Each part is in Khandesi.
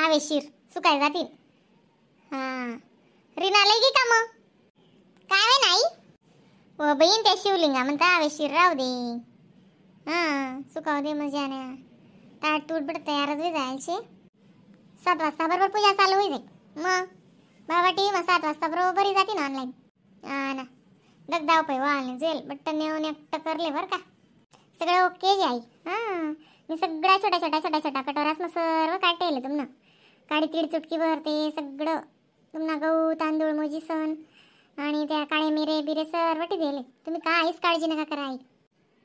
हवेशीर सुकाय जातील. हां रीना लई गी का मग काय वे नाही व बहीण त्या शिवलिंगा म्हणता हवेशीर राहू दे. हां सुकाव दे मजाने ताट तूट बट तयारच होई जायचे. 7 वाजता बरोबर पूजा चालू होई जाईल. मग बाबा टी मग 7 वाजता बरोबर जाते ना ऑनलाईन. हा ना दग धाव पै वाळणे जेल बट्ट नेऊन एकटं करले बरं का सगळं ओके जे आई. हां मी सगळ्या छोट्या छोट्या छोट्या छोट्या कटोरास मग सर्व काटेल तुमना काडी तीड चुटकी भरते सगळं तुमना गहू तांदूळ मोजी सण आणि त्या काळे मिरे बिरे सर्व दिले. तुम्ही काहीच काळजी नका करा आई.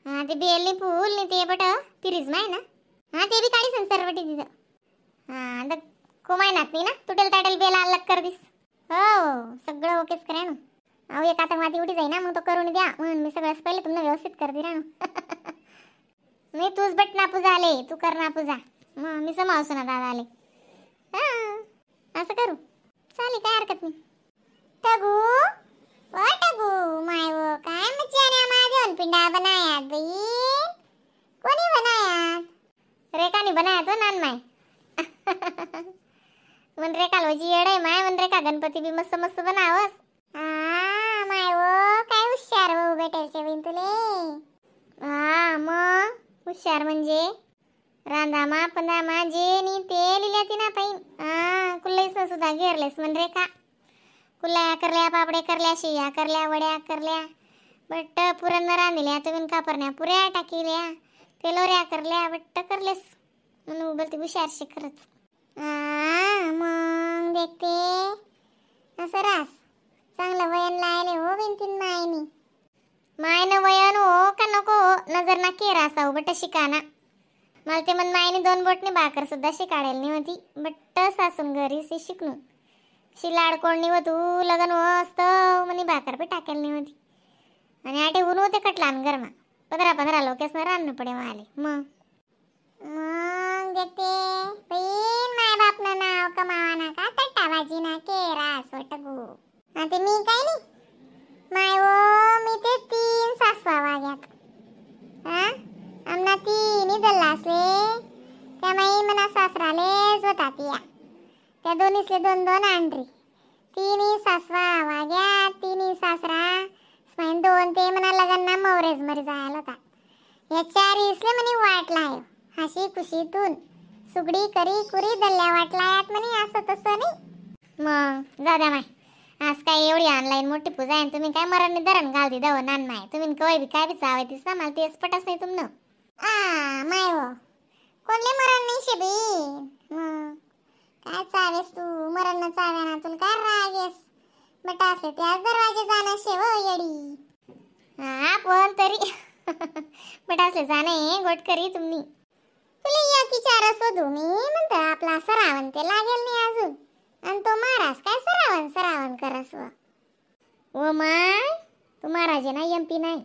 हां ते बेलनी फुल नाही ते बट पिरीज माय ना. हां ते बी काढी सण सर्व तिथं. हां आता कोमायनात नाही ना तुटेल ताटेल बेला अलग कर दिस. हो सगळं ओकेच करा ना. अहो एक आतंकवादी उठी जाई ना मग तो करून द्या म्हणून मी सगळंच पहिले तुम्हाला व्यवस्थित करते राहणं. नाही तूच बट ना पूजा आले तू कर ना पूजा मग मी समावसो ना दादा आले. हां असं करू चालेल काय हरकत नाही. टगू ओ टगू my वो काय मज्जा महादेवन पिंडा बनायात बाई कोणी बनायात रेखानी बनायात हो नान माय. मन रेखाल वजी येड आहे my मन रेखा गणपती बी मस्त मस्त बनावस. हा my वो काय हुशार हो भेटायचे बहीण तुले. हा मग हुशार म्हणजे रांधामा पंधामा जे नी ते लिहिल्या ती ना पाहिन. हा कुल्लैस सुद्धा घेरलेस मन रेखा कुल्ल्या करल्या पापड्या करल्या शिया करल्या वड्या करल्या बट्ट पुरण रांधिल्या तुम्ही कापरण्या पुऱ्या टाकिल्या तेलोऱ्या करल्या बट्ट करलेस म्हणून बोलते हुशार शे खरंच. हा मग देखते असं रास चांगलं वयन लायले हो बिनतीन मायनी मायनं वयन हो का नको हो नजर ना केरा असावं बट शिकाना मला ते मन मायने 2 बोटने भाकर सुद्धा शिकाडेल नाही होती बट्ट सासून घरी से शिकणू शिलाड कोण हो तू लगन हो असतं म्हणे भाकर बी टाकेल नाही होती. आणि आठे ऊन होते कटलान गरमा 15-15 लोकेस ना रांधणं पडे आले. मग मग देखते बहीण माय बापनं नाव कमावा ना का तट्टा भाजी ना केरा असो टगू. हा ते मी काय नाही my वो मी ते 3 सासवा वाग्यात. हा आमना 3 दल्ला असले त्या माई मना सासरालेच होता तिया त्या दोन्हीसले 2-2 आणरी 3 सासवा वाग्या 3 सासरा स्माईन 2 ते मना लगन ना मवरेज मरी जायला होता. या 4 इसले म्हणे वाटला आहे हशी खुशीतून सुगडी करी कुरी दल्ल्या वाटला यात म्हणे असं तसं नाही. मग जा द्या माय आज काय एवढी ऑनलाईन मोठी पूजा आहे तुम्ही काय मरण धरण घालती दव नान माय तुम्ही कवाय बी काय बी चावाय तीस ना मला तेच पटच नाही तुमनं. आ my हो कोणले मरण नाही शे बी मग काय चावेस तू मरण न चाव्या ना तुला काय राग येस बट असले त्याच दरवाजे जाणं शे हो येडी. हा पण तरी बट असले जाणे गोट करी तुम्ही तुला या की चार शोधू मी म्हणतो आपला सरावण ते लागेल नाही अजून आणि तो महाराज काय सरावण सरावण करस व my तो महाराज आहे ना एमपी नाही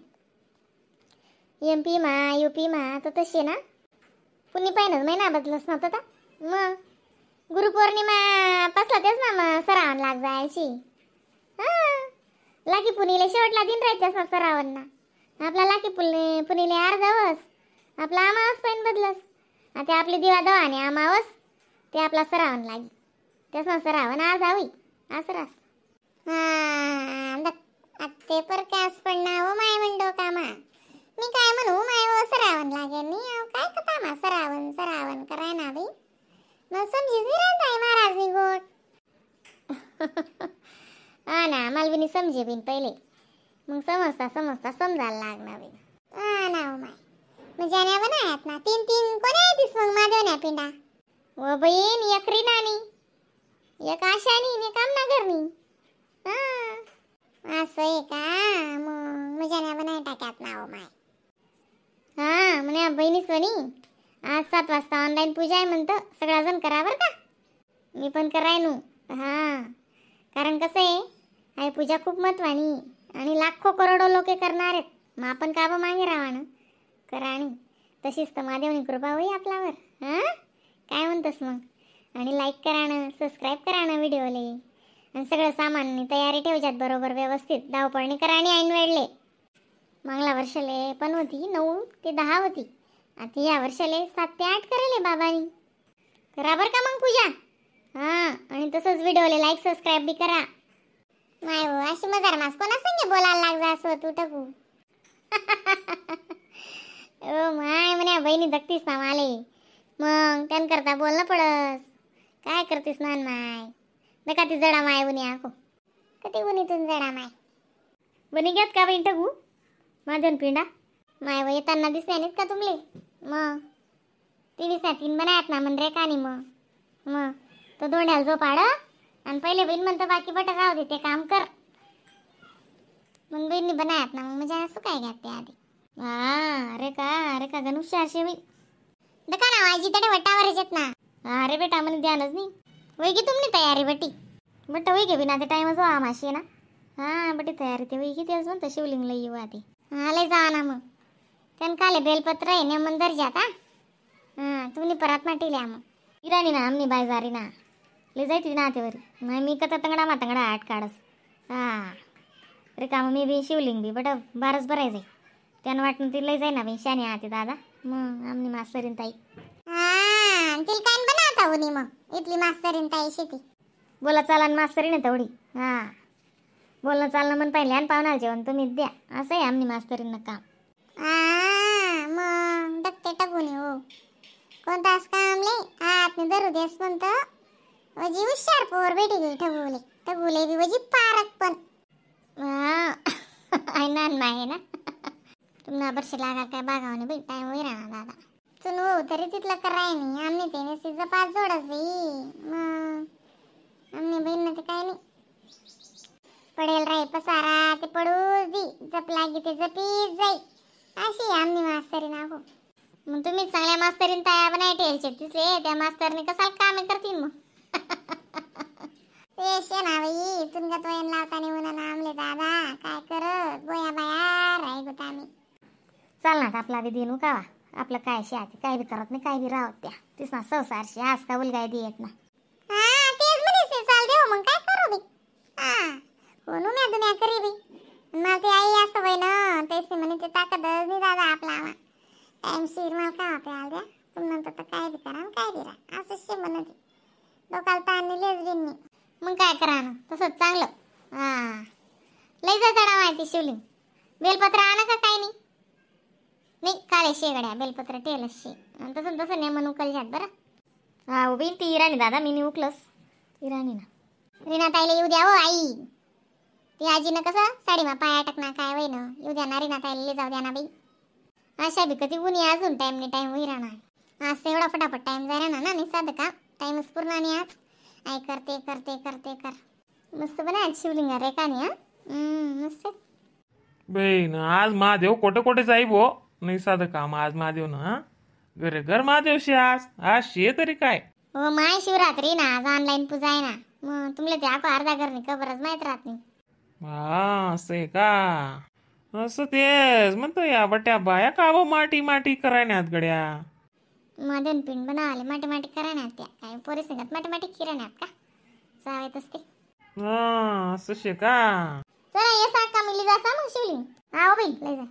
एमपी मा युपी मा तो तसे ना पुणे पाहिनच महिना बदलस नव्हता ता मग गुरुपौर्णिमा पासला तेच ना मग सरावण लाग जायची. हां लाकी पुणेला शेवटला दिन राहायचंच ना सरावण ना आपला लाकी पुणे पुणेले अर्धावस आपला अमावस पाहिन बदलस आता आपली दिवा दवा आणि अमावस ते आपला सरावण लागी त्याच ना सरावण अर्धा होई असं रास. हां आत्ते पर कॅस पडना हो my म्हणतो कामा मी काय म्हणू my हो सरावण लागेल नाही काय कथा मा सरावण सरावण कराय ना बाई मग समजीच नाही राहत आहे महाराजनी गोट. हा ना मला बी समजे बिन पहिले मग समजता समजता समजायला लागणार बाई. हा ना हो my मग ज्याने बनायात ना 3-3 कोणी आहे तीस मग माधवण्या पिंडा व बहीण एकरी नानी एक आशानी ने काम ना करणी. हा असं आहे का मग मजाने बनाय टाक्यात ना हो my. हा म्हणे बहिणी सोनी आज 7 वाजता ऑनलाईन पूजा आहे म्हणतं सगळा जण करा बरं का मी पण कराय नू. हां कारण कसं आहे आई पूजा खूप महत्वानी आणि लाखो करोडो लोक करणार आहेत मग आपण का बा मागे राहा ना करा आणि तशीच तर महादेवनी कृपा होई आपल्यावर. हां काय म्हणतोस मग आणि लाईक करा ना सबस्क्राईब करा ना व्हिडिओले आणि सगळं सामान तयारी ठेवजात बरोबर व्यवस्थित धावपळणी करा आणि ऐन वेळले. मागल्या वर्षाले पण होती 9 ते 10 होती आता या वर्षाले 7 ते 8 करेले बाबानी. करा बरं का मग पूजा. हां आणि तसंच व्हिडिओला लाईक सबस्क्राईब बी करा. माय हो अशी मजार मास कोणा संगे बोलायला लाग जा असं तू टकू. ओ my म्हणे बहिणी दगतीस ना माले मग त्यांकरता बोलणं पडस. काय करतीस ना माय नका ती जडा माय उनी आको कधी उनीतून जडा माय बनी घ्यात का बहीण टकू माझ्यान पिंडा माय व येताना दिसल्या नाहीत का तुमले मग तिन्ही ना तीन बनायत ना म्हण रे का नाही मग मग तो दोंड्याला झोपाड आणि पहिले बहीण म्हणतो बाकी बट राहू दे ते काम कर मग बहिणी बनायत ना मग म्हणजे असं काय घ्यात ते आधी. हा अरे का गणुष असे बाई दका ना आजी तडे वटावर येत ना. अरे बेटा म्हणे ध्यानच नाही वय की तुमनी तयारी बटी बट वय घे बिना ते टाइमच वा माशी ना. हा बटी तयारी ते वय की तेच म्हणतं शिवलिंगला येऊ आधी. हा लय जा ना मग त्यानं काले बेलपत्र आहे ने मंदर जात. हा हां तुम्ही परत माटील्या मग इराणी ना आमनी बाय जारी ना लय जायती ना तेवर नाही मी कथा तंगडा मा तंगडा आट काढस. हा अरे का मग मी बी शिवलिंग बी बट बारच भरायचं त्यानं वाटणं ती लय जाय ना बाई शाने आते दादा मग आमनी मास्तरीन ताई. हां तिला काय बनावता उनी मग इथली मास्तरीन ताई शेती बोला चाला मास्तरीन आहे तेवढी. हां बोलणं चालणं म्हण पाहिले आणि पाहुणाला जेवण तुम्ही द्या असं आहे आमनी मास्तरीनं काम. हां मग डकते टाकून हो कोणता असं काम लय हात धरू देस म्हणतं वजी हुशार पोर बेटी गेली ठगुले ठगुले बी वजी पारक पण. हां आहे ना माय ना तुम्हाला बरशी लागा काय बागावने बाई टाइम होई राहणार दादा तुन हो तरी तिथलं कराय नाही आमने त्याने सिझं पाच जोडच बाई मग आमने बहीण ते काय नाही पडेल राही पसारा ते पडूच दी जप लागी ते जपीच जाई अशी आमनी मास्तरी ना हो. मग तुम्ही चांगल्या मास्तरीन तयार बनाय ठेलचे तिसले त्या मास्तरने कसाल काम करतील मग. ते ना बाई तुमका तो लावता नाही म्हणा आमले दादा काय करत गोया बाया राय गोता आम्ही. चाल ना आपला बी देणू का आपलं काय शे आती काय बी करत नाही काय बी राहत त्या तीच ना संसारशी आज का उलगाय देत ना. हा तेच म्हणेस चाल देऊ मग काय करू बी. हा कोणू म्या दुन्या करी बी मला ते आई असं बाई ना तेच म्हणे ते ताकदच नाही दादा आपला टाइम शिर मला का प्याल द्या तुम नंतर तर काय बी करा काय बी राहा असं शे म्हणत डोकाला ताण नेलेच बिन मी मग काय करा ना तसंच चांगलं. हां लय जा चढा माहिती शिवलिंग बेलपत्र आणा का काय नाही नाही काळे शेगड्या बेलपत्र टेलच शे तसं तसं नाही म्हणून उकल जात बरं. हा उभी ती इराणी दादा मी नाही उकलस इराणी ना रीना ताईला येऊ द्या हो आई ती आजीनं कसं साडीमा पाया टाकना काय वय ना येऊ द्या ना रीना ताईला जाऊ द्या ना बाई. अशा बी कधी उन्ही अजून टाईम नाही टाईम होई राहणार आज एवढा फटाफट टाईम जाय राहणार ना नाही साधं का टाईमच पूर्ण नाही आज आई करते करते करते कर मस्त बना शिवलिंग रे का नाही. हा मस्त बहीण आज महादेव कोठे कोठे जाई भो नाही साधं काम आज महादेव ना घरे घर महादेव शे आज आज शे तरी काय. हो my Shivratri ना आज ऑनलाईन पूजा आहे ना मग तुमला ते आको अर्धा घर नाही खबरच माहित राहत नाही. हा असं आहे का असं तेच म्हणतो या बट्या बाया का बो माटी माटी करायण्यात गड्या मदन पिंड बनावले माटी माटी करायण्यात त्या काय पोरी सांगत माटी माटी किराण्यात का चावेत असते. हा असं शे का चला ये साका मिली जासा मग शिवलिंग. हा हो बाई लय जा.